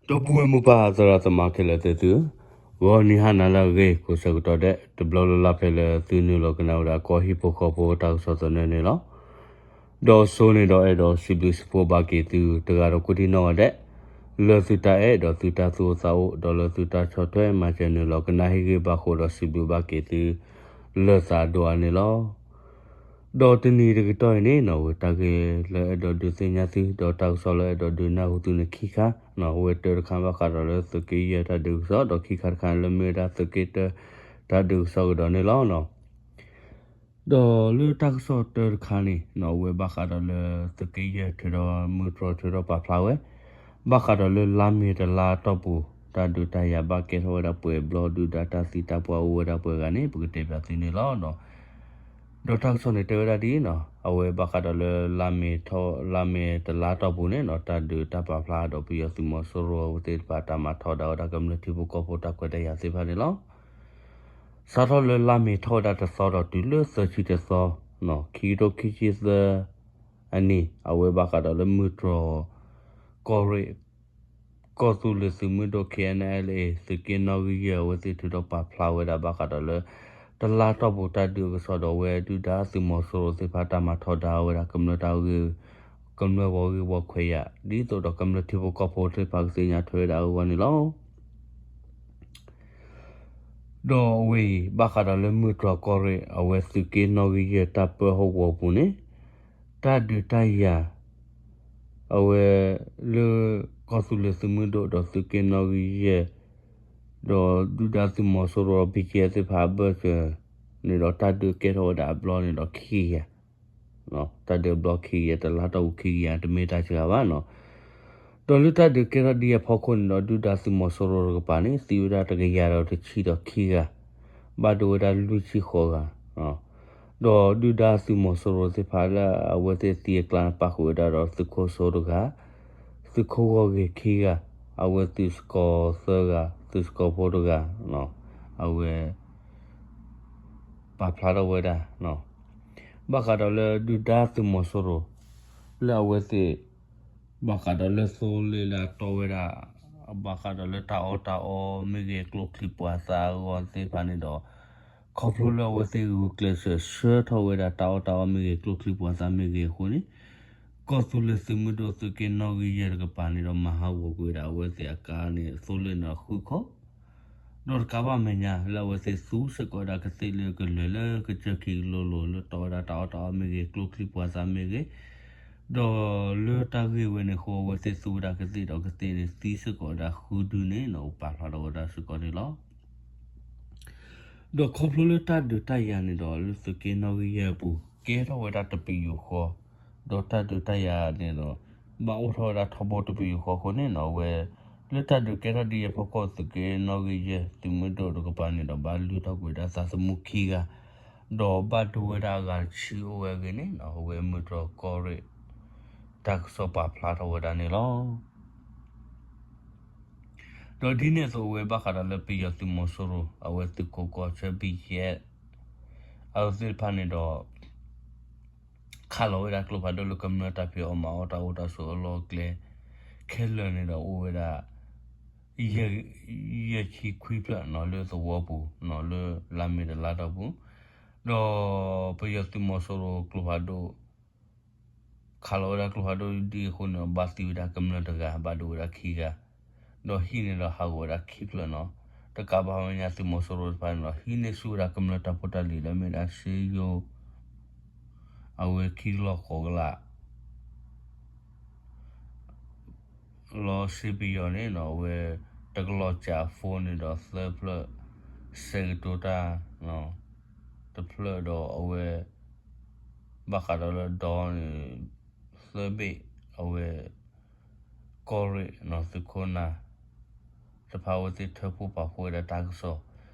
ဒီပုၢ်ဝဲၢ်မိၢ်ပၢ်သရၣ်သမါခဲလၢာ်သ့ၣ်သုဧၢ, ဂီၤနံၤဟါနၤလၢအဂ့ၤ ကိးဆၢကတီၢ်ဒဲး တဘျီလၢ်လၢ်ဖဲလၢသုနုာ်လီၤကနၣ်ဝဲဒၣ်ကီၢ်ဟံၣ်ဖိဃီဖိတၢ်ကစီၣ်သနၢၣ်န့ၣ်လီၤ. ဒီးအဆိန့ၣ်ဒီးအဲၣ်ဒိးစံးဘျုးစံးဖှိၣ်ဘၣ်က့ၤသုတဂၤဒီးကိးဒံနီၢ်ဂၤဒဲး, လၢသုတၢ်အဲၣ်ဒီးသုတၢ်သူၣ်အိၣ်သးအိၣ် ဒီးလၢသုတၢ်ဆီၣ်ထွဲမၤစၢၤနုာ်လီၤကနၣ်ဟ့ၣ်ဂံၢ်ဘါဃိဒီးစံးဘျုးဘၣ်က့ၤသု လၢသးဒိၣ်အါန့ၣ်လီၤ. ဒီးတနံၤတကတီၢ်အံၤန့ၣ်နီၣ် ဝဲတၢ်ဂ့ၢ်လၢအဲၣ်ဒိးဒုးသ့ၣ်ညါသု ဒီးတၢ်ကစီၣ်လၢအဲၣ်ဒိးဒုးနၢ်ဟူသုန့ၣ်ခံခါ, အဝဲတၢတခါဘၣ်ဃးဒီးလၢသုးက့ယဲၢ်တၢ်ဒုးကစီၣ် ဒီးခံခါတခါလၢမ့ၢ်ဝဲဒၣ်သုးက့တၢတၢ်ဒုးကစီၣ်ကဒီးန့ၣ်လီၤ. ဒီးလၢတၢ်ကစီၣ်တၢတခါန့ၣ်နီၣ် အဝဲဘၣ်ဃးဒီးလၢသုးက့ယဲၢ်ထုးဒီးမုၢ်တြီၢ်ထုးဒီးပာ်ဖျါဝဲ ဘၣ်ဃးဒီးလၢလါမ့ၤတလါတီၢ်ပူၤ တၢ်ဒုးတၢ်ယၤဘၣ်ကဲထီၣ်ဝဲဒၣ်ပှဲၤဘျီ ဒုၣ်ဒါတၢ်သံတၢ်ပှၢ်အိၣ်ဝဲဒၣ်ပှဲၤဂၤန့ၣ် ပကတဲပၠးသုန့ၣ်လီၤ. ဒီးတၢ်ကစီၣ်န့ၣ်တဲဝဲဒၣ်ဒ်အံၤနီၣ် အဝဲဘၣ်ဃးဒီးလၢလါမ့ၤထီၣ် လါမ့ၤတလါတီၢ်ပူၤန့ၣ်နီၣ် တၢ်ဒုးတၢ်ပာ်ဖျါဒီးပယီၤသုးမီၤစိရိၤအဝဲသ့ၣ်တဖၣ်တၢ်မၤထီဒါဝဲဒၣ်ကမျၢၢ်ထံဖိကီၢ်ဖိတၢ်ခွဲးတၢ်ယာ်သ့ၣ်တဖၣ်န့ၣ်လီၤ. စးထီၣ်လၢလါမ့ၤထီၣ်ဝဲဒၣ်တသီဒီးတုၤလၢသၢဆံတသီ, ခံကထိခံဆံသၢ အနံၤ အဝဲဘၣ်ဃးဒီးလၢမုၢ်တြီၢ် ကီၢ်ရ့ၣ် ကီၢ်သူလ့ၤသုးမုၢ်ဒိၣ် KNLA သုးက့နီၣ်ဂံၢ်ယဲၢ် အဝဲသ့ၣ်ထုးဒီးပာ်ဖျါဝဲဒၣ်ဘၣ်ဃးဒီးလၢ တလါတီၢ်ပူၤတၢ်ဒုးအကစီၣ်ဒီးအဝဲဒုၣ်ဒါသုးမီၤစိရိၤသ့ၣ်တဖၣ်တၢ်မၤထီဒါဝဲဒၣ်ကမျၢၢ်တၢ်ဂ့ၢ် ကမျၢၢ်ဂီၢ်ဂ့ၢ်ဝီခွဲးယာ် ဒ်သိးဒီးကမျၢၢ်ထံဖိကီၢ်ဖိသ့ၣ်တဖၣ်ကသ့ၣ်ညါထွဲဝဲဒၣ်အဂီၢ်န့ၣ်လီၤ. ဒီးအဝဲအံၤ ဘၣ်ဃးဒီးလၢမုၢ်တြီၢ်ကီၢ်ရ့ၣ် အဝဲသုးက့နီၣ်ဂံၢ်ယဲၢ်တၢ်ပၢဟီၣ်ကဝီၤပူၤန့ၣ် တၢ်ဒုးတၢ်ယၤ အဝဲ လၢ ကီၢ်သူလ့ၤသုးမုၢ်ဒိၣ်ဒီးသုးက့နီၣ်ဂံၢ်ယဲၢ် ဒီးဒုၣ်ဒါသုးမီၤစိရိၤ BGF သ့ၣ်တဖၣ်အဘၢၣ်စၢၤန့ၣ်ဒီး တၢ်ဒုးကဲထီၣ်ဝဲဒၣ်အဘျီန့ၣ်ဒီးခံကယၤ တၢ်ဒုးအဘျီခံကယၤ တလါတီၢ်ပူၤခံကယၤ တမ့ၢ်တၢ်စှၤဘၣ်နီၤ. ဒီးလၢတၢ်ဒုးကဲထီၣ်ဒ်အဖီခိၣ်န့ၣ်ဒီး ဒုၣ်ဒါသုးမီၤစိရိၤတကပၤန့ၣ် သံဝဲဒၣ်တကယၤဒီးတဆံဒီးခံဂၤ, ဘၣ်ဒိဝဲဒၣ်လွံၢ်ဆံဃိးဂၤ, ဒီးဒုၣ်ဒါသုးမီၤစိရိၤသ့ၣ်တဖၣ်လၢအဝဲသ့ၣ်သံအကျါန့ၣ် ပာ်ဃုာ်ဝဲဒၣ်ဒီးသုးခိၣ်စိတဂၤ, သုးခိၣ်ဂီၢ်ဂ့ၢ်ခံဂၤ, အဝဲသုးစကီၤသၢဂၤ, သုးစကီၤဖိတဂၤ, အဝဲ ပာ်ဖျါထီၣ်ဝဲဒၣ် ဘၣ်ဃးဒီးလၢဒုၣ်ဒါသုးမီၤစိရိၤ လၢအဝဲသ့ၣ် ဘၣ်ဃးဒီးလၢသိလ့ၣ်လၢအတီဝဲဒၣ် ဘၣ်ဃးဒီးလၢတၢ်အီၣ်တၢ်အီမ့ၢ်ဂ့ၤ ကျိချံပှၤသၣ်အဂီၢ်သ့ၣ်တဖၣ်န့ၣ်ဒီး ခီဖျိလၢအဝဲသ့ၣ်ဂုာ်ကျဲးစၢးဆှၢထီၣ်ဝဲဒၣ်တၢ်အီၣ်တၢ်အီမ့ၢ်ဂ့ၤ ကျိချံပှၤသၣ်မ့ၢ်ဂ့ၤအဃိန့ၣ် ကီၢ်သူလ့ၤသုးမုၢ်ဒိၣ်သုးက့နီၣ်ဂံၢ်ယဲၢ်တကပၤန့ၣ်ဒီး မၤဟးဂီၤကွံာ်ဝဲဒၣ်အဝဲသ့ၣ်အကါန့ၣ် သိလ့ၣ်န့ၣ်ဃုခီ ဒီးတကးဘၣ်မဲာ်ညါလၢအဝဲသ့ၣ်သူစ့ၢ်ကီးဝဲဒၣ်ကသ့ၣ်လၢကလၢာ်လၢကစၢၢ်ခံကလိလိၤ လၢတီဝဲဒၣ်တၢ်အီၣ်တၢ်အီမ့ၢ်ဂ့ၤ ကျိချံပှၤသၣ်မ့ၢ်ဂ့ၤ, ဒီးလၢတၢ်ဂ့ၢ်ဝဲန့ၣ်အဃိ အဝဲသ့ၣ်သူဝဲဒၣ်ကသ့ၣ်ဒီးကသ့ၣ်န့ၣ် သံစ့ၢ်ကီးဝဲဒၣ်ဃုဒုန့ၣ် ပာ်ဖျါထီၣ်ဝဲဒၣ်စ့ၢ်ကီးန့ၣ်လီၤ. ဒီးခီဖျိလၢတၢ်ဒုးတၢ်ယၤန့ၣ်ဒီး လၢသုးက့နီၣ်ဂံၢ်ယဲၢ်အပူၤ ကဲထီၣ်ဝဲဒၣ်တပယူာ်ဃီ, ဒီးတၢ်ဒုးတၢ်ယၤန့ၣ်ဒီး ဘၣ်အိၣ်ထီၣ်ဝဲဒၣ်ထီဘိတပယူာ်ဃီအဃိန့ၣ်နီၤ အဝဲ လၢတၢ်ဒုးကဲထီၣ်ဒ်အံၤအဖီခိၣ် သုးက့နီၣ်ဂံၢ်ယဲၢ်သုးမုၢ်ဒိၣ်တကပၤန့ၣ်ဒီး ဘၣ်လုၢ်ထီၣ်ကွံာ်ဝဲဒၣ်သးသမူခံဂၤ, ဒီးဘၣ်ဒိဝဲဒၣ်အဂၤတဆံအိၣ်ဝဲအဂ့ၢ်န့ၣ်နီၤ အဝဲမုၢ်တြီၢ်ကီၢ်ရ့ၣ် တၢ်ကစီၣ်ပာ်ဖျါထီၣ်ဝဲဒၣ်န့ၣ်လီၤ. ဒီးဒ်န့ၣ်အသိးအဝဲဘၣ်ဃးဒီးလၢပယီၤသုးမီၤစိရိၤ အဝဲသုးခိးကီၢ်ဆၢ BGF အဝဲသ့ၣ်တဖၣ်န့ၣ်ဒီး ခးလီၤဝဲဒၣ်ကျိဖးဒိၣ်လၢကမျၢၢ်တၢ်ဖံးအီၣ်မၤအီၣ်တၢ်အိၣ်တၢ်ဆိးအလီၢ်အကျဲ ခဲလၢာ်န့ၣ်ဒီးအိၣ်ဝဲဒၣ် ယဲၢ်ဆံခွံဖျၢၣ်နီၤ လၢသဝီပူၤနီၤ လၢလါမ့ၤတလါတီၢ်ပူၤ, ဒီးပယီၤသုးမီၤစိရိၤကျိဖးဒိၣ် ခးလီၤဝဲဒၣ်ကျိဖးဒိၣ်ဒ်အဃိန့ၣ် ဘၣ်သံဝဲဒၣ်ကမျၢၢ်တဂၤ ဘၣ်ဒိဝဲဒၣ်ခံဂၤ, ဒီးဟံၣ်န့ၣ်ဒီးဟးဂီၤဝဲဒၣ်ခံဖျၢၣ်နီၤ, တကးဘၣ်မဲာ်ညါသုးမီၤစိရိၤတဖၣ်န့ၣ်ဒီး ဟံးန့ၢ်ဆူၣ်ဝဲဒၣ်ကမျၢၢ်တၢ်ဖိတၢ်လံၤလၢမ့ၢ်ဒၣ်စ့ယိၤ အဝဲခံကလီၢ်ဃိးကလး လီၤစ့ပယီၤန့ၣ်နီၤ အဝဲ တကလီၢ်ကၠးဖိန့ၣ်ဒီးသၢဖျၢၣ် စဲးကတိၤတၢ် တဖျၢၣ်ဒီးအဝဲ ဘၣ်ဃးဒီးလၢဒီန့ၣ် သၢဘ့ၣ် အဝဲ ကီၢ်ရ့ၣ်နီၤသုးခိၣ်နၢ် တဖၣ်အဝဲသ့ၣ်ထၢဖှိၣ်ပာ်ဖှိၣ်ဝဲဒၣ်တၢ်ကစီၣ်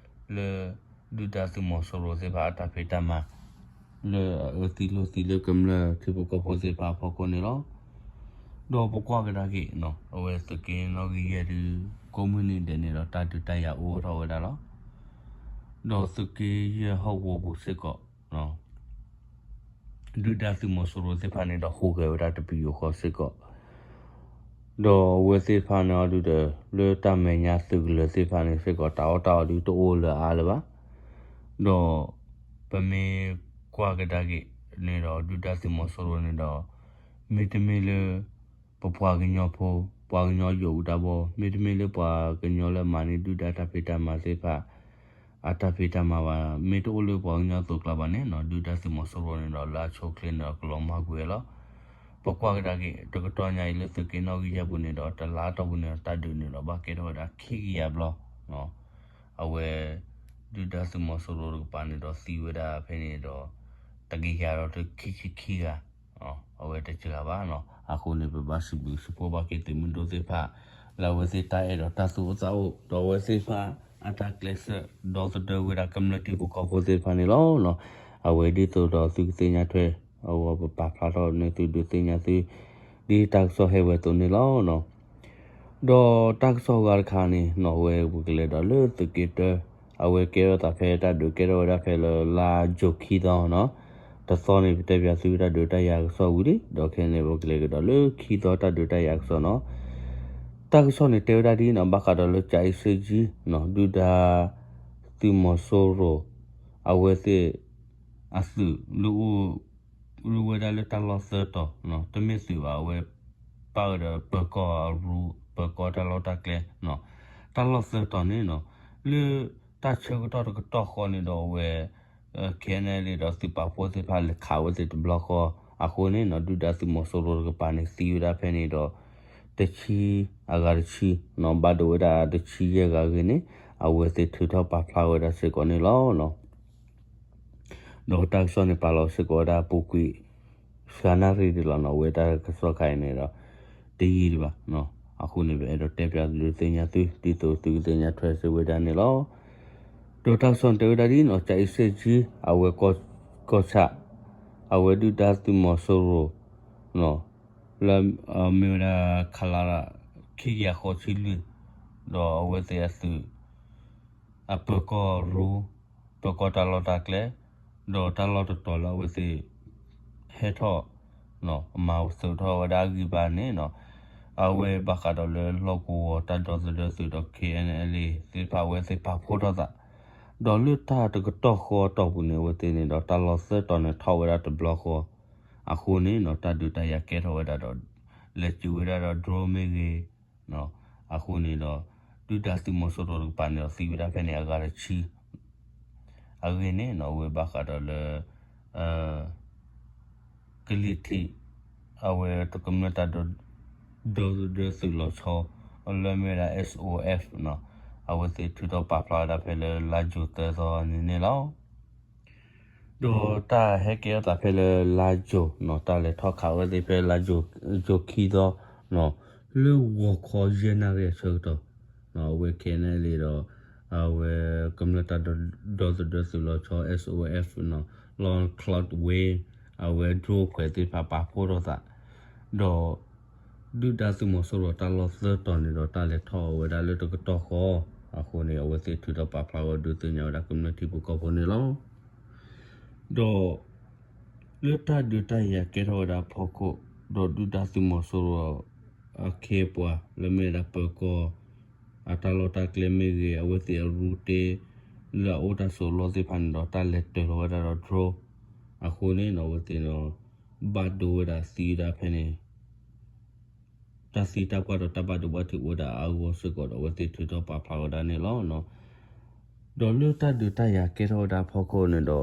လၢ ဒုၣ်ဒါသုးမီၤစိရိၤသ့ၣ်တဖၣ်အတၢ်ဖံးတၢ်မၤ လၢအအၢသံလိာ်သံလၢကမျၢၢ်ထံဖိကီၢ်ဖိသ့ၣ်တဖၣ်အဖီခိၣ်န့ၣ်လီၤ. ဒီးပကွၢ်ကဒါက့ၤ အဝဲသုးက့နီၣ်ဂံၢ်ယဲၢ်ဒုး ကိးမုၢ်နံၤဒဲးန့ၣ်ဒီးတၢ်ဒုးတၢ်ယၤအိၣ်ထီၣ်ဝဲဒၣ်လီၤ. ဒီးသုးက့ယဲၢ်ဟီၣ်ကဝီၤပူၤစ့ၢ်ကီး ဒုၣ်ဒါသုးမီၤစိရိၤသ့ၣ်တဖၣ်န့ၣ်ဒီးဟူးဂဲၤဝဲဒၣ်တပယူာ်ဃီစ့ၢ်ကီး, ဒီးအဝဲသ့ၣ်တဖၣ်န့ၣ်အီၤဒုဒီး လၢတၢ်မဲာ်ညါသုးကလၢၤသ့ၣ်တဖၣ်န့ၣ်စ့ၢ်ကီး တၢ်အီၣ်တၢ်အီဒုတအိၣ်လၢအါလၢၤဘၣ်. ဒီးပမ့ၢ်ကွၢ်ကဒါက့ၤန့ၣ်ဒီး ဒုၣ်ဒါသုးမီၤစိရိၤန့ၣ်ဒီး မ့တမ့ၢ်လၢ ပပှၤကညီဖိ ပှၤကညီယိးအူတၢ်ဘီ မ့တမ့ၢ်လၢပှၤကညီလၢမၤန့ၢ်ဒုၣ်ဒါတၢ်ဖံးတၢ်မၤသ့ၣ်တဖၣ် အတၢ်ဖံးတၢ်မၤဘၣ် မ့ၢ်တအိၣ်လၢပှၤကညီအသိးကျါဘၣ်န့ၣ်နီၤ ဒုၣ်ဒါသုးမီၤစိရိၤန့ၣ်ဒီး လၢအဆိအချ့န့ၣ်ဒီး ကလီၤမၢ်ကွံာ်ဝဲလီၤ. ပကွၢ်ကဒါက့ၤ တကတီၢ်ညါအံၤလၢသုးက့နီၣ်ဂံၢ်ယဲၢ်ပူၤန့ၣ်ဒီး တလါအတီၢ်ပူၤန့ၣ်ဒီး တၢ်ဒုးန့ၣ်ဒီး ဘၣ်ကဲထီၣ်ဝဲဒၣ်ခံကယၤဘျီ အဝဲ ဒုၣ်ဒါသုးမီၤစိရိၤတကပၤန့ၣ်ဒီး သံဝဲဒၣ်ဖဲန့ၣ်ဒီး တကယၤဒီးတခံဆံခံဂၤ အဝဲတစှၤဘၣ်နီၤ. အဃိန့ၣ် ပဘၣ်စံးဘျုးစံးဖှိၣ်ဘၣ်က့ၤသုးမုၢ်ဒိၣ်သ့ၣ်တဖၣ် လၢအဝဲသ့ၣ်တၢ်အဲၣ်ဒီးတၢ်သူၣ်အိၣ်သးအိၣ် ဒီးအဝဲသ့ၣ်တဖၣ် အတၢ်ကျဲးစၢး ဒီသဒၢဝဲဒၣ်ကမျၢၢ်ထံဖိကီၢ်ဖိသ့ၣ်တဖၣ်န့ၣ်လီၤ. အဝဲဒ်သိးဒီးသုကသ့ၣ်ညါထွဲ အဝဲပပာ်ဖျါထီၣ်န့ၢ်သုဒုးသ့ၣ်ညါသု ဒ်တၢ်ကစီၣ်ဟဲဝဲအသိးန့ၣ်လီၤ. ဒီးတၢ်ကစီၣ်အဂၤတခါန့ၣ်နီၤ အဝဲပကလဲၤဒီးလၢသုးက့တၢ အဝဲကဲထီၣ်သးဖဲတၢ်ဒုးကဲထီၣ်ဝဲဒၣ်ဖဲလၢလါယူၤခံသီနီၤ တသီန့ၣ် ပတဲပၠးသုတၢ်ဒုးတၢ်ယၤကစီၣ်ဝံၤလံ ဒီးခဲန့ၣ် ပကလဲၤကဒီးလၢခံသီတၢ်ဒုးတၢ်ယၤကစီၣ်နီၤ တၢ်ကစီၣ်န့ၣ်တဲဝဲဒၣ်ဒ်နီၤ ဘၣ်ဃးဒီးလၢကၠၤအ့စ့ကၠံ ဒုၣ်ဒါ သုးမီၤစိရိၤ အဝဲသ့ၣ် အသုး လၢဝဲဒၣ်လၢတၢ်လီၢ်သၢတီၤ တမ့ၢ်သုးဘၣ် အဝဲ ပၣ်ဃုာ်ဒီးပၢၤကီၢ်အရူ ပၢၤကီၢ်တၢ်လီၢ်တၢ်ကျဲ တၢ်လီၢ်သၢတီၤန့ၣ်နီၤ လၢတၢ်ဆၢကတီၢ်တကတီၢ်ဃီန့ၣ်ဒီးအဝဲ ခဲန့ၣ်လံဒီးသုးပာ်ဖှိၣ်သ့ၣ်တဖၣ် လဲၤခးဝဲသ့ၣ်တဘျီဃီ အဃိန့ၣ်နီၤ ဒုၣ်ဒါသုးမီၤစိရိၤတကပၤန့ၣ် သံဝဲဒၣ်ဖဲန့ၣ်ဒီး တဆံ အဂၤတဆံ ဘၣ်ဒိဝဲဒၣ်တဆံယဲၢ်ဂၤအဂ့ၢ်န့ၣ် အဝဲသ့ၣ်ထုးထီၣ်ပာ်ဖျါဝဲဒၣ်စ့ၢ်ကီးန့ၣ်လီၤ. ဒီးတၢ်ကစီၣ်န့ၣ်ပာ်လီၤစ့ၢ်ကီးဝဲဒၣ်ပူၤကွံာ် စှၤနၣ်ရံၣ်ဒံးလီၤနီၤ အဝဲတၢ်ကစီၣ်ခါအံၤန့ၣ်ဒီး တယံာ်ဒံးဘၣ် အဃိန့ၣ် ပအဲၣ်ဒိးတဲပၠးဒုးသ့ၣ်ညါသု ဒ်သိးသုကသ့ၣ်ညါထွဲစ့ၢ်ဝဲဒၣ်န့ၣ်လီၤ. ဒီးတၢ်ကစီၣ်န့ၣ်တဲဝဲဒၣ်ဒ်နီၤ ကၠၤအ့စ့ကၠံ အဝဲ ကီၢ်ဆၣ် အဝဲဒုၣ်ဒါသုးမီၤစိရိၤ လၢ မ့ၢ်ဝဲဒၣ် ခလရ ခံကယၤဃိးဆံလွံၢ် ဒီးအဝဲသ့ၣ်အသုး အပၢၤကီၢ်ရူ ပၢၤကီၢ်တၢ်လီၢ်တၢ်ကျဲ ဒီးတၢ်လီၢ်တတီၤလၢအဝဲသ့ၣ် ဟဲထီၣ် မၤသုးထီၣ်ဝဲဒၣ်အဂံၢ်ဘါန့ၣ်နီၤ အဝဲဘၣ်ဃးဒီးလၢလီၢ်ကဝီၤတၢ်ဒီသဒၢသုးဒီး K N L A သ့ၣ်တဖၣ်အဝဲသ့ၣ်ပာ်ဖှိၣ်ထီၣ်သး ဒီးလၢတၢ်တကတီၢ်ဃီအတီၢ်ပူၤန့ၣ် အဝဲသ့ၣ်န့ၣ်ဒီးတၢ်လီၢ်သၢတီၤန့ၣ် ထီၣ်ဝဲဒၣ်တဘျီဃီ အဃိန့ၣ်နီၤ တၢ်ဒုးတၢ်ယၤကဲထီၣ်ဝဲဒၣ်ဒီး လဲၤစၢၤဝဲဒၣ်ဒီး drone မ့ၢ်ဂ့ၤ အဃိန့ၣ်ဒီး ဒုၣ်ဒါသုးမီၤစိရိၤတကပၤန့ၣ်ဒီး သံဝဲဒၣ်ဖဲန့ၣ် အဂၤတဆံ အဂ့ၢ်န့ၣ်နီၤ အဝဲဘၣ်ဃးဒီးလၢ ကလံၤထံး အဝဲတကမျၢၢ်တၢ်ဒီ ဒီသဒၢသုးလီၤဆီ လၢမ့ၢ်ဝဲဒၣ် S O F နီၤ အဝဲသ့ၣ်ထုးထီၣ်ပာ်ဖျါဝဲဒၣ်ဖဲလၢလါယူၤသၢသီန့ၣ်န့ၣ်လီၤ. ဒီးတၢ်ဟဲကဲထီၣ်သးဖဲလၢလါယူၤနီၤ တၢ်လဲၤထီၣ်ခးဝဲသ့ၣ်ဖဲလါယူၤ ယူၤခံသီနီၤ လၢဂီၤခီယဲၢ်နၣ်ရံၣ်အဆၢကတီၢ် အဝဲ K N L A ဒီး အဝဲကမျၢၢ်တၢ်ဒီသဒၢသုးလီၤဆီ S O F နီၤ လီ Cloud Wave အဝဲ drone ဖှဲးသ့ၣ်တဖၣ်ပာ်ဖှိၣ်ထီၣ်သး ဒီး ဒုၣ်ဒါသုးမီၤစိရိၤတၢ်လီၢ်သၢတီၤန့ၣ်ဒီး တၢ်လဲၤထီၣ်ဝဲဒၣ်လၢတကတီၢ်ဃီ အဃိန့ၣ် အဝဲသ့ၣ်ထုးထီၣ်ပာ်ဖျါဝဲဒုးသ့ၣ်ညါဝဲဒၣ်ကမျၢၢ်ထံဖိကီၢ်ဖိန့ၣ်လီၤ. ဒီး လၢတၢ်ဒုးတၢ်ယၤကဲထီၣ်ဝဲဒၣ်အဖီခိၣ် ဒီးဒုၣ်ဒါသုးမီၤစိရိၤ အခ့အပှၤ လၢမ့ၢ်ဝဲဒၣ်ပၢၤကီၢ် အတၢ်လီၢ်တၢ်ကျဲမ့ၢ်ဂ့ၤ အဝဲသ့ၣ်အရူတ့ လၢအအိၣ်တၢ်ဆိးလီၢ်သ့ၣ်တဖၣ်န့ၣ်ဒီး တၢ်လဲၤတၢၤလီၤဝဲဒၣ်ဒီး drone အဃိန့ၣ်နီၤ အဝဲသ့ၣ်ဒီး ဘၣ်ဒိဝဲဒၣ်သံဝဲဒၣ်ဖဲန့ၣ် တၢ်သံတၢ်ပှၢ်ဒီးတၢ်ဘၣ်ဒိဘၣ်ထံးအိၣ်ဝဲဒၣ်အါဂီၢ်စ့ၢ်ကီးဒီး အဝဲသ့ၣ်ထုးထီၣ်ပာ်ဖျါဝဲဒၣ်န့ၣ်လီၤ. ဒီးလၢတၢ်ဒုးတၢ်ယၤကဲထီၣ်ဝဲဒၣ်အဖီခိၣ်န့ၣ်ဒီး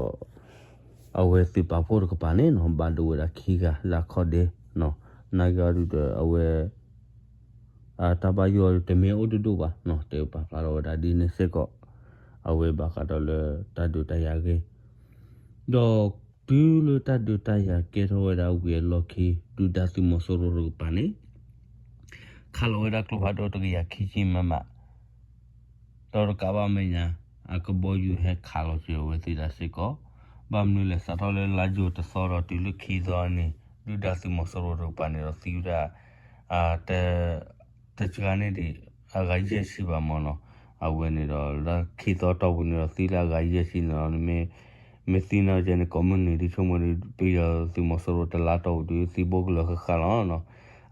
အဝဲသုးပာ်ဖှိၣ်တကပၤန့ၣ်နီၤ ဘၣ်ဒိဝဲဒၣ်ခံဂၤလၢအခီၣ်ဒ့နီၤ နာ်က့အီၤဒုးဒီးအဝဲ တၢ်ဘၣ်ယိၣ်အီၤဒုးတမ့ၢ်အိၣ်ဒိၣ်ဒိၣ်ဘၣ်နီၤ တဲပာ်ဖျါထီၣ်ဝဲဒၣ်ဒ်န့ၣ်စ့ၢ်ကီး အဝဲဘၣ်ဃးဒီးလၢတၢ်ဒုးတၢ်ယၤအဂ့ၢ် ဒီးတုၤလၢတၢ်ဒုးတၢ်ယၤကဲထီၣ်ဝဲဒၣ်ဝံၤအလီၢ်ခံ ဒုၣ်ဒါသုးမီၤစိရိၤတကပၤန့ၣ် ခးလီၤဝဲဒၣ်ကျိဖးဒိၣ်တကယၤခံဆံ မမ ဒီးတကးဘၣ်မဲာ်ညါ အကဘီယူၤဟဲခးလီၤစၢၤဝဲသ့ၣ်ဒၣ်စ့ၢ်ကီး ဘၣ်မနုၤလဲၣ်စးထီၣ်လၢလါယူၤတသီဒီးတုၤလၢခံသီန့ၣ် ဒုၣ်ဒါသုးမီၤစိရိၤတကပၤန့ၣ်ဒီးသံဝဲဒၣ် တစှၤန့ၢ်ဒံး အဂၤယဲၢ်ဆံဘၣ်မ့ၢ်နီၤ အဝဲန့ၣ်ဒီးလၢခံသီတီၢ်ပူၤန့ၣ်ဒီးသံလၢအဂၤယဲၢ်ဆံန့ၣ်လီၤ မ့ၢ် မ့ၢ်သံနီၢ်ကဲန့ၣ် ကိးမုၢ်နံၤဒ်ဆိကမိၣ်ဒီး ပယီၤသုးမီၤစိရိၤတလါတီၢ်ပူၤဒုးသံဘိကလၢာ်ဃၣ်ဃၣ်လီၤနီၤ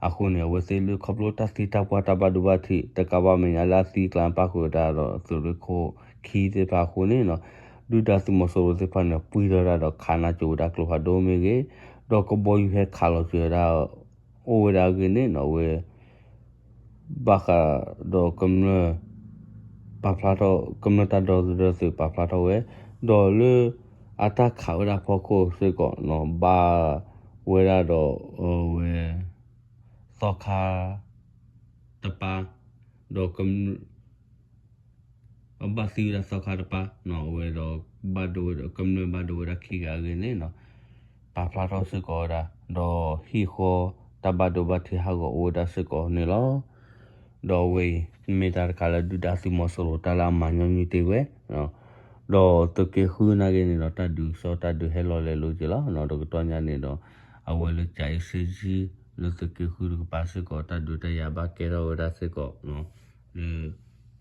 အဃိန့ၣ် အဝဲသ့ၣ်လၢခီဖျိတၢ်သံတၢ်ပှၢ်တၢ်ဘၣ်ဒိဘၣ်ထံး တကးဘၣ်မဲာ်ညါလၢအသံကျါပၣ်ဃုာ်ဝဲဒၣ်ဒီးသုးရ့ၣ်ခိၣ်ခံသ့ၣ်တဖၣ်အဃိန့ၣ်နီၤ, ဒုၣ်ဒါသုးမီၤစိရိၤသ့ၣ်တဖၣ်န့ၣ် ပှံၢ်ထီၣ်ဝဲဒၣ်ဒီးခးနါစိၤဝဲဒၣ်ကျိဖးဒိၣ်မ့ၢ်ဂ့ၤ, ဒီးကဘီယူၤဟဲခးလီၤစၢၤဝဲဒၣ် အိၣ်ဝဲဒၣ်အဂ့ၢ်န့ၣ်နီၤ အဝဲ ဘၣ်ဃးဒီးကမျၢၢ် ပာ်ဖျါထီၣ် ကမျၢၢ်တၢ်ဒီသဒၢသုးပာ်ဖျါထီၣ်ဝဲ, ဒီးလၢအတၢ်ခးဝဲဒၣ်ဖီခိၣ်စ့ၢ်ကီးနီၤ ဘၣ်ဝဲဒၣ်ဒီးအဝဲ သီခါတပၢ်, ဒီးကမျၢၢ် အဘၣ်သံဝဲဒၣ်သီခါတပၢ်နီၤ အဝဲဒီးဘၣ်ဒိဝဲဒီး ကမျၢၢ်ဘၣ်ဒိဝဲဒီးခံဂၤအဂ့ၢ်န့ၣ်နီၤ ပာ်ဖျါထီၣ်စ့ၢ်ကီးဝဲဒၣ် ဒီးဟံၣ်ဃီတၢ်ဘၣ်ဒိဘၣ်ထံးဟးဂီၤအိၣ်ဝဲဒၣ်စ့ၢ်ကီးန့ၣ်လီၤ. ဒီးအဝဲအံၤ မ့ၢ်တၢ်တခါလၢဒုၣ်ဒါသုးမီၤစိရိၤတၢ်လၢအမၤညီနုၢ်တ့ၢ်ဝဲ ဒီးသုးက့ဃုနာ်က့န့ၣ်ဒီး တၢ်ဒုးကစီၣ်တၢ်ဒုးဟဲလီၤလဲၤလိၤက့ၤလီၤ. ဒီးကတီၢ်ညါန့ၣ်ဒီး အဝဲလၢကၠၤအ့စ့ကၠံ လၢသုးက့ဃုတကပၤစ့ၢ်ကီး တၢ်ဒုးတၢ်ယၤဘၣ်ကဲထီၣ်ဝဲဒၣ်စ့ၢ်ကီး လၢ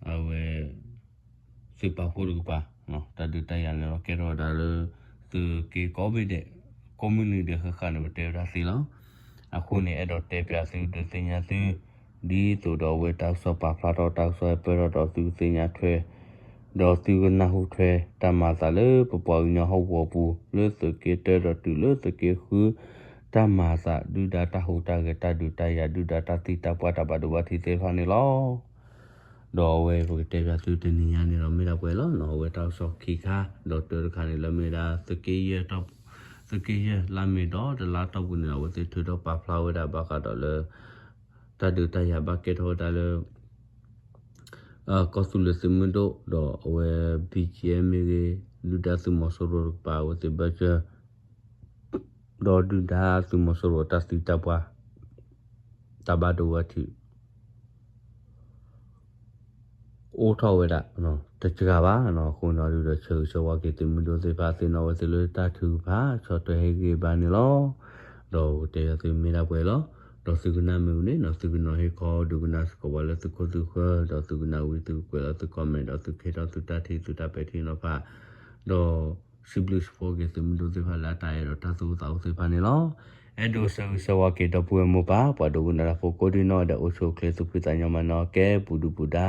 အဝဲ သုးပာ်ဖှိၣ်တကပၤ တၢ်ဒုးတၢ်ယၤန့ၣ်လီၤ ကဲထီၣ်ဝဲဒၣ်လၢ သုးက့ကိးဘ့ၣ်ဒဲး ကိးမုၢ်နံၤဒဲးဃၣ်ဃၣ်န့ၣ် ပတဲဝဲဒၣ်သ့လီၤ. အဃိန့ၣ် အဲၣ်ဒိးတဲပၠးသုဒုးသ့ၣ်ညါသု ဒ်သိးဒီးအဝဲတၢ်ကစီၣ်ပာ်ဖျါထီၣ် တၢ်ကစီၣ်ဟဲပၢၢ်ထီၣ်ဒီးသုကသ့ၣ်ညါထွဲ ဒီးသုကနၢ်ဟူထွဲ တၢ်မၤအသးလၢပပှၤကညီဟီၣ်ကဝီၤပူၤ လၢသုးက့တၢဒီးတုၤလၢသုးက့ဃု တၢ်မၤအသး ဒုၣ်ဒါတၢ်ဟူးတၢ်ဂဲၤ တၢ်ဒုးတၢ်ယၤ ဒုၣ်ဒါတၢ်သံတၢ်ပှၢ် တၢ်ဘၣ်ဒိဘၣ်ထံးသ့ၣ်တဖၣ်န့ၣ်လီၤ. ဒီးအဝဲပကတဲပၠးသုတနံၤညါန့ၣ်ဒီး မ့ၢ်ဒၣ်ပှဲၤလီၤနီၤ အဝဲတၢ်ကစီၣ်ခံခါ ဒီးတၢတခါန့ၣ်လၢမ့ၢ်ဝဲဒၣ် သုးက့ယဲၢ် သုးက့ယဲၢ်လါမ့ၤဒီးတလါတီၢ်ပူၤန့ၣ်ဒီး အဝဲသ့ၣ်ထုးထီၣ်ပာ်ဖျါဝဲဒၣ်ဘၣ်ဃးဒီးလၢ တၢ်ဒုးတၢ်ယၤဘၣ်ကဲထီၣ်ဝဲဒၣ်လၢ ကီၢ်သူလ့ၤသုးမုၢ်ဒိၣ် ဒီးအဝဲ ဘံၣ်ကၠံၣ်အဲၣ်မ့ၢ်ဂ့ၤ ဒုၣ်ဒါသုးမီၤစိရိၤတကပၤ အဝဲသ့ၣ်ဘၢၣ်စၢၤ ဒီးဒုၣ်ဒါသုးမီၤစိရိၤတၢ်သံတၢ်ပှၢ် တၢ်ဘၣ်ဒိဘၣ်ထံး အိၣ်ထီၣ်ဝဲဒၣ် တစှၤဘၣ်နီၤ. အဃိန့ၣ်ဒီး ဆၢဂ့ၤဆၢဝါက့ၤသုးမုၢ်ဒိၣ်သ့ၣ်တဖၣ် သ့ၣ်နီၣ်ဝဲသ့ၣ်လၢတၢ်ထုကဖၣ် ဆီၣ်ထွဲဟ့ၣ်ဂံၢ်ဘါန့ၣ်လီၤ. ဒီးပကတဲပၠးသုမ့ၢ်ဒၣ်ပှဲၤလီၤ. ဒီးသုကနၣ်မ့ၢ်ဝံၤန့ၣ်နီၤ သုကနီၤဟ့ၣ်ခီဒုးကနၣ်စ့ၢ်ကီးပှၤလၢသုခိၣ်သုဃၢၤ ဒီးသုကနၣ်ဝံၤသုကကွဲးလီၤသု comment ဒီးသုကဟ့ၣ်ထီၣ်သုတၢ်ထံၣ်သုတၢ်ပဲာ်ထံနီၤဖး ဒီး စံးဘျုးစံးဖှိၣ်က့ၤသုးမုၢ်ဒိၣ်သ့ၣ်တဖၣ်လၢအတၢ်အဲၣ်ဒီးတၢ်သူၣ်အိၣ်သးအိၣ်သ့ၣ်တဖၣ်န့ၣ်လီၤ. အဲၣ်ဒိးဆၢဂ့ၤဆၢဝါက့ၤဒီပုၢ်ဝဲၢ်မိၢ်ပၢ် ပှၤဒိကနၣ်တၢ်ဖိကိးဒံနီၢ်ဒဲး အိၣ်ဆူၣ်အိၣ်ချ့သူၣ်ဖှံသးညီမၤနၢၤကဲ ပူၤဒုၣ်ပူၤဒါ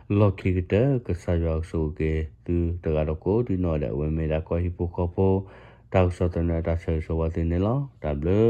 လီၢ်ခံကတၢၢ် ကစၢ်ယွၤကဆိၣ်ဂ့ၤက့ၤသုတဂၤဒီးကိးဒံနီၢ်ဒဲး အဝဲမ့ၢ်ဒၣ်ကီၢ်ဟံၣ်ဖိဃီဖိ တၢ်ကစီၣ်သန့အတၢ်ဆၢဂ့ၤဆၢဝါသုန့ၣ်လီၤ. တၢ်ဘျုး